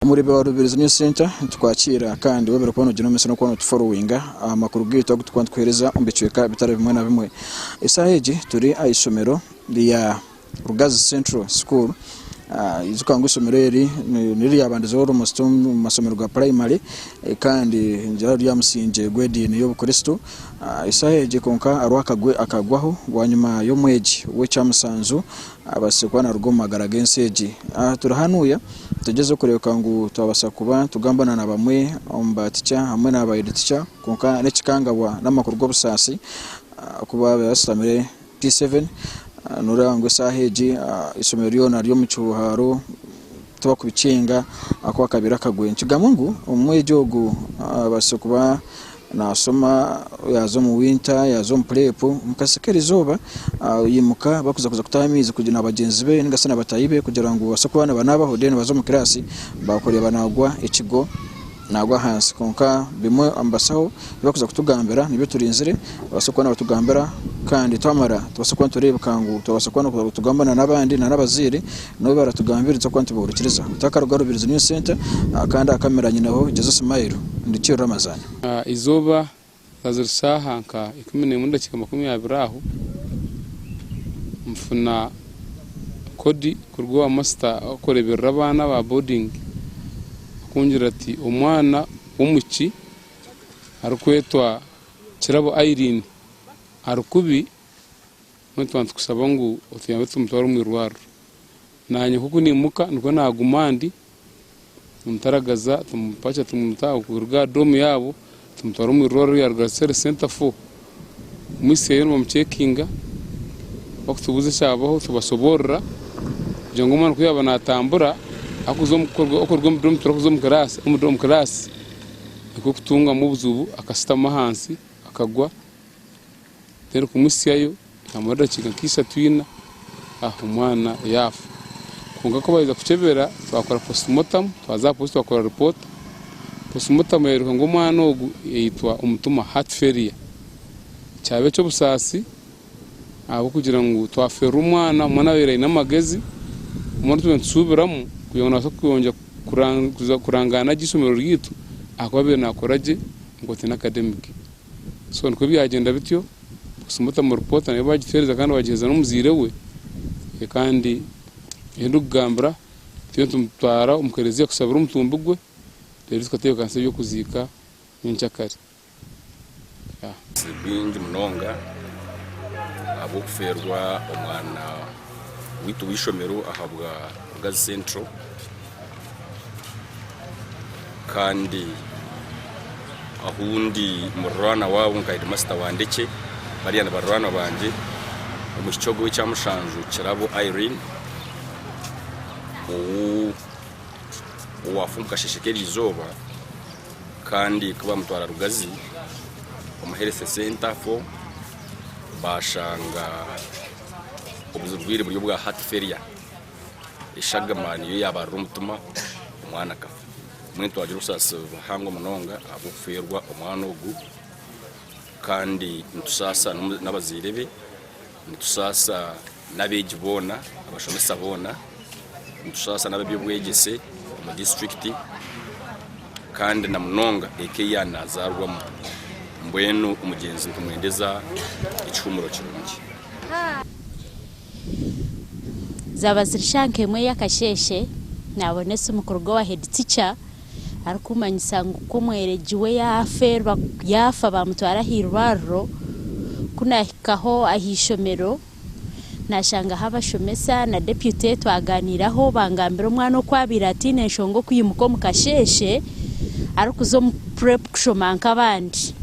Omuri wa Rubirizi News Centre nitukwakiira kandi webare kuba nogyenda omu maisho nokuba notuforowinga aha makuru gaitu agu turikuba nitukuhereza omu bicweka bitari bimwe na bimwe. Esaaha egi turi aha ishomero rya Rugazi Central School. Ijuka ngu eishomero eri niryo ryabandizeho almost omu mashomero ga purayimare kandi nigira riri aha musingye gw'ediini y'obukristo. Esaaha egi kwonka hariho akagwe akagwaho bwanyima y'omwegi w'ekyamusanju abaasize kuba naaruga omu magara g'ensi egi. Turi hanuya tugyezeho kureebeka ngu twabaasa kuba nitugamba na bamwe omu ba tica hamwe na ba head teacher kwonka n'ekikangabwa n'amakuru g'obusaasi kuba bashutamire P7 noreeba ngu esaaha egi eishomero ryona riri omu kihuuharo tibakubikinga ahakuba kabaire akagwe. Nikigambwa ngu omwegi ogu abaasize kuba naashoma yaaza omu winta yaaza omu purepu omu kasese k'erizooba yaimuka barikuza kuza kutaha amaizi na bagyenzi be ninga shi na bataahi be kugira ngu babaase kuba nibanaabaho then baze omu kiraasi baakureeba naagwa ekigo Naagwa ahansi. Kwonka bimwe omu bashaho ebi barikuza kutugambira nibyo turinzire babaase kuba nibatugambira kandi twamara tubaase kuba nitureebeka ngu twabaasa kuba nitugamba n'abandi n'abazaire nabo ebi baratugambire nituza kuba nitubahurikiriza. Ntakaruga Rubirizi News Centre kandi aha kamera nyineho Jesus Smile ndi Kiru Ramazan. Eizooba zaaza ziri shaaha nka ikumi n'emwe n'edakiika 20 aho, nfuna kodi kuruga owa masita orikureeberera abaana aba boodingi akungira ati omwana w'omwishiki arikwetwa Kirabo Irene ari kubi mbwenu twaba nitukushaba ngu otuyambe tumutware omu irwariro. Naanye nk'oku niimuka nikwo naaguma ndi. Tumutaragaza tumupakira tumuta kuruga aha doomu yaabo tumutwara omu irwariro rya Rugari Health Centre 4. Kumuhitsyayo nibamucekinga bakutubuuza ekyabaho tubashoboorora kugira ngu omwana ku yaaba naatambura arikuza okuruga omu dormitory arikuza omu kiraasi omu kiraasi nikwo kutungamu obuzibu akashutama ahansi akagwa then kumuhitsyayo Yamara edakiika nka ishatu ina, omwana yaafa. Kwonka ku baaheza kukyebera, twakora postmortem, twaza aha pooriisi twakora ripoota. Postmortem yayoreka ngu omwana ogu yaitwa omutima, heart failure. Kyaba eky'obusaasi ahabw'okugira ngu twafeerwa omwana, omwana abaire aine amagezi, omwana ou tubaire nitusuubiramu kugira ngu naabaasa kwongyera kurangaana gye eishomero ryaitu ahakuba abaire naakora gye omu kooti n'academic. So nikwo byagyenda bityo. Postmortem report nayo bagituhereza kandi bagihereza n'omuzaire we kandi ebi ndikugambira turiyo nitumutwara omu kereziya kushabira omutumbi gwe reero tukatebeekanisa eby'okuziika nyenkyakare. Bingi munonga ahabw'okufeerwa omwana waitu w'eishomero ahabwa Rugazi Central kandi ahu ndi muriraanwa waabo nka heedimasita wa Ndekye bariya ni bariraanwa bangye, omwishiki ogu ow'ekyamushanju Kirabo Irene owaafa omu kasheeshe k'eriizooba kandi ku baamutwara Rugazi omu health centre four baashanga oburwaire buri obwa heart failure. Eshagama niyo yaabarira omutima, omwana akafa. Mbwenu twagira obusaasi buhango munonga ahabw'okufeerwa omwana ogu kandi nitusaasa n'abazaire be, nitusaasa n'abeegi boona, abashomesa boona, nitusaasa n'ab'eby'obwegyese omu disiturikiti kandi na munonga eka ei yaazaarwamu. Mbwenu omugyenzi nitumwendeza ekihuumuro kirungi. Zaaba ziri shaaha nk'emwe y'akasheeshe, naabona esimu kuruga owa head teacher arikummanyisa ngu ku omwegi we yaafa baamutwara aha irwariro. Ku naahikaho aha ishomero, naashangaho abashomesa na deputy twaganiiraho bangambira omwana oku abaire ataine nshonga okwimuka omu kasheeshe arikuza omu prep kushoma nk'abandi.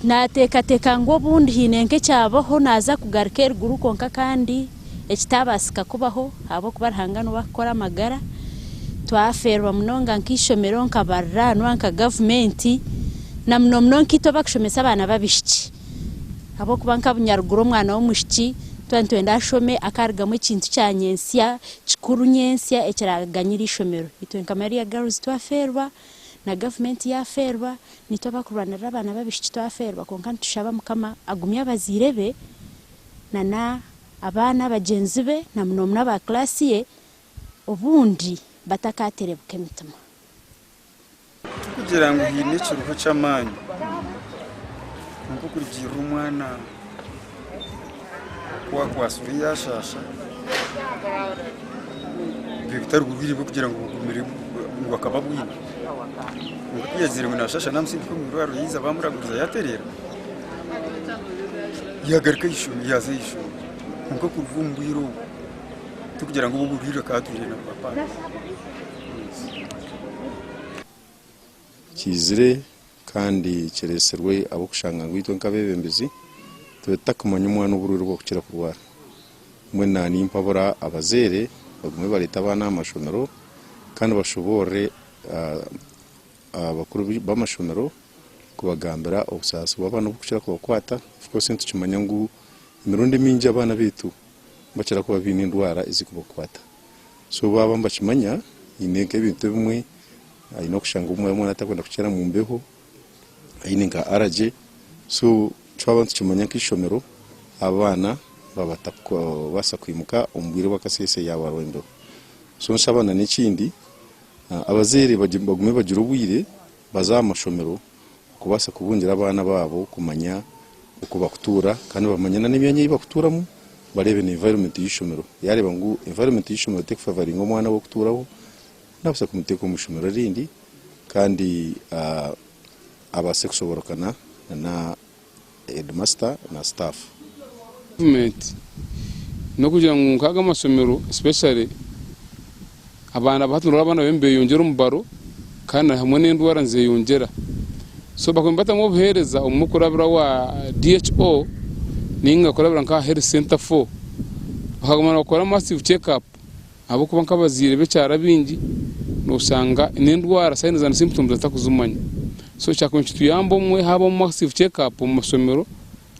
Naateekateeka ngu obundi haine nk'ekyabaho naaza kugaruka eruguru kwonka kandi ekitaabaasika kubaho ahabw'okuba Ruhanga niwe arikukora amagara. Twafeerwa munonga nk'eishomero, nka bariraanwa, nka gavumenti na muno muno nkaitwe abarikushomesa abaana b'abaishiki ahabw'okuba nka bunyaruguru omwana w'omwishiki twaba nitwenda ashome akaarugamu ekintu kya nyentsya kikuru nyentsya ekiraaganyire eishomero. Itwe nka Maria Girls twafeerwa na gavumenti yaafeerwa. Nitwe abakurwanirira abaana b'abaishiki twafeerwa kwonka nitushaba Mukama agumye abazaire be nana abaana bagyenzi be na muno muno aba class ye obundi. Batakaterebuka emitima. Tikugira ngu haine ekiriho ky'amaani kwonka okurugiirira omwana ku akwatsirwe yashaasha butari burwaire bw'okugira ngu bugumire ngu akaba abwine. Kwonka ku yaagizire ngu naashaasha naamutsindika omu irwariro yaiza baamuraguriza yaatereera, yaagaruka aha ishomero yaaza aha ishomero. Kwonka kuruga omu bwire obwo tikugira ngu obu oburwaire akaba atwire nabwo hapana. Kiizire kandi kireetsirwe ahabw'okushanga ngu itwe nk'abeebembezi tube tutakumanya omwana oburwaire obu arikukira kurwara. Mbwenu naaba nimpabura abazaire bagume bareete abaana aha mashomero kandi bashoboorore abakuru b'amashomero kubagambira obusaasi bw'abaana oburikukira kubakwata. Of course nitukimanya ngu emirundi emingi abaana baitu nibakira kuba baine endwara ezirikubakwata. So baaba nibakimanya haine nk'ebintu ebimwe aine okushanga obumwe omwana atakwenda kukyera omu mbeho aine nka allergy so twaba nitukimanya nk'eishomero abaana baaba batakubaasa kwimuka omu bwire bw'akaseese yaaba hariho embeho. So nshaba na n'ekindi abazaire bagume bagire obwire baze aha mashomero kubaasa kubungira abaana baabo kumanya oku bakutuura kandi bamanye n'emyanya ei bakutuuramu bareebe na environment y'eishomero. Yaareeba ngu environment y'eishomero terikufavaringa omwana we kutuuraho, naabaasa kumuteeka omu ishomero erindi kandi abaase kushoboorokana na headmaster na staff. Gavumenti n'okugira ngu nk'aga amasomero especially abaana hati noreeba abaana bariyo nibeyongyera omubaro kandi hamwe n'endwara nizeyongyera so bakaba nibatamu obuheereza obumwe kurabira owa DHO ninga kurabira nka aha health center 4 bakaguma nibakora massive check up Ahabw'okuba nk'abazaire b'ekyaro abaingi noshanga n'endwara signs and symptoms batakuzimanya. So kyakubaire nikituyamba obumwe haabaho massive check up omu mashomero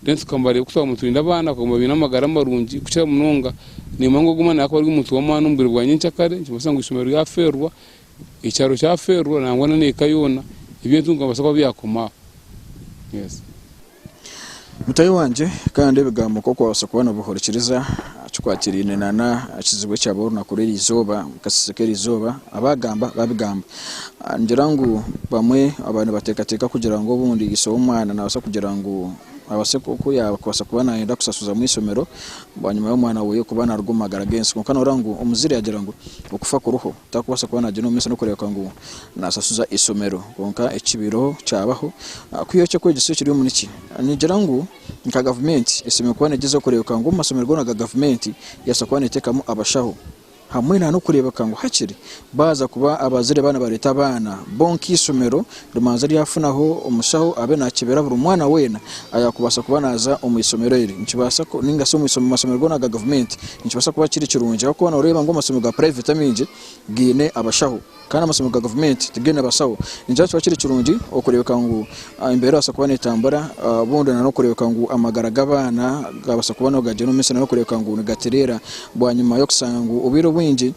then tukabareeba oku twaguma niturinda abaana bakaguma baine amagara marungi kukira munonga nimanya ngu ogu omwana yakuba ari omuntu w'amaani omu bwire bwa nyenkyakare nikimanyisa ngu eishomero ryafeerwa, ekyaro kyafeerwa nangwa n'eka yoona eby'entunguka nibibaasa kuba byakoma aho. Yes. Mutahi wangye kandi ebigambo nk'oku wabaasa kuba nobihurikiriza kikwatiraine nana ekizibu ekyabaho orunaku rw'erizooba kasese k'erizooba abagamba babigamba. Ningira ngu bamwe baba nibateekateeka kugira ngu obundi ise w'omwana nabaasa kugira ngu abaase ku yakubaasa kuba nayenda kusasuzamu eishomero bwanyima y'omwana weye kuba naruga omu magara g'ensi kwonka noreeba ngu omuzaire yagira ngu okufa kuriho Takubaasa kuba nagyenda omu maisho n'okureebeka ngu nasasuza eishomero kwonka ekibaireho kyabaho. Kwihaho eky'okwegyesa ekiri omu niki? Ningira ngu nka gavumenti eshemereire kuba negyezaho kureebeka ngu omu masomero goona ga gavumenti yabaasa kuba neteekamu abashaho hamwe na n'okureebeka ngu hakiri baaza kuba abazaire baaba nibareeta abaana bo nk'eishomero rimanze ryafunaho omushaho abe nakyebera buri mwana weena ayakubaasa kuba naaza omu ishomero eri nikibaasa ninga shi omu mashomero goona aga gavumenti nikibaasa kuba kiri kirungi ahabw'okuba nooreeba ngu amasomero ga purayiveti amaingi gaine abashaho kandi amasomero ga gavumenti tigaine bashaho. Nikiba kiba kiri kirungi okureebeka ngu embeera erabaasa kuba neetambura obundi n'okureebeka ngu amagara g'abaana gaabaasa kuba nigagyenda omu maisho n'okureebeka ngu nigatereera bwanyima y'okushanga ngu obwire obwingi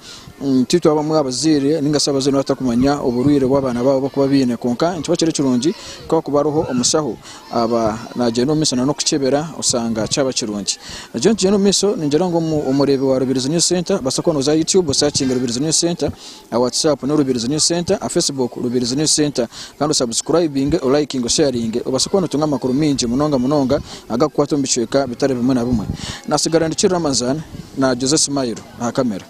Titwe abamwe abazaire ninga shi abazaire nibatakumanya oburwaire obu abaana baabo barikuba baine kwonka nikiba kiri kirungi ku hakuba hariho omushaho aba nagyenda omu maisho n'okukyebera osanga kyaba kirungi. Nyowe nitugyenda omu maisho ningira ngu omureebi wa Rubirizi News Center obaasa kuba noza aha YouTube osakinge Rubirizi News Center, aha WhatsApp ni Rubirizi News Center, aha Facebook Rubirizi News Center kandi osabusikurayibinge, olayikinge, osheyaringe obaase kuba notunga amakuru maingi munonga munonga agakukwata omu bicweka bitari bimwe na bimwe. Nasigara ndi Ramazan na Jose Smile aha kamera.